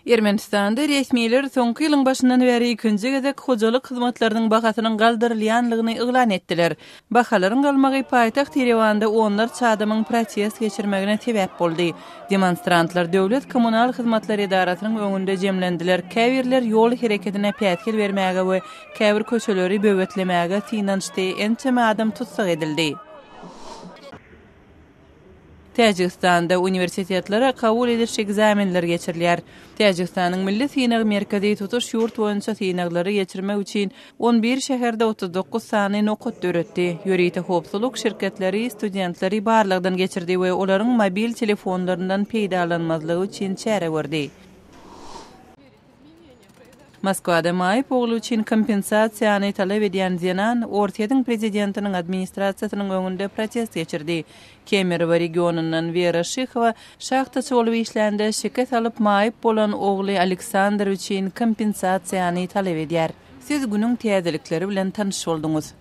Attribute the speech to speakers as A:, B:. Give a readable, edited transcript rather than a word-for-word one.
A: Ermenistanda resmiler soňky ýylyň başyndan bäri ikinji gezek hojalyk hyzmatlarynyň bahasynyň galdyrylýanlygyny yglan etdiler. Bahalaryň galmagy paýtagt Ýerewanda onlarça adamyň protest geçirmegine sebäp boldy. Demonstrantlar Döwlet kommunal hyzmatlar edarasynyň öňünde jemlendiler, käbirler ýol hereketine päsgel bermäge we käbir köçeleri böwetlemäge synanyşdy, ençeme adam tussag edildi. Täjigistanda uniwersitetlere kabul ediş ekzamenleri geçirilýär. Täjigistanyň Milli synag merkezi tutuş ýurt boýunça synaglary geçirmek üçin on bir şäherde 39 sany nokat döretdi. Ýörite howpsuzlyk şirketleri studentleri barlagdan geçirdi we olaryň mobil telefonlaryndan peýdalanmazlygy üçin çäre gördi. Moskwada maýyp ogly üçin kompensasiýany talap edýän zenan Orsýetiň prezidentiniň administrasiýasynyň öňünde protest geçirdi. Kemerowo regionyndan Wera Şihowa şahtaçy bolup işlände şikes alyp maýyp bolan ogly Aleksandr üçin kompensasiýany talap edýär. Siz günüň täzelikleri bilen tanyş bolduňyz.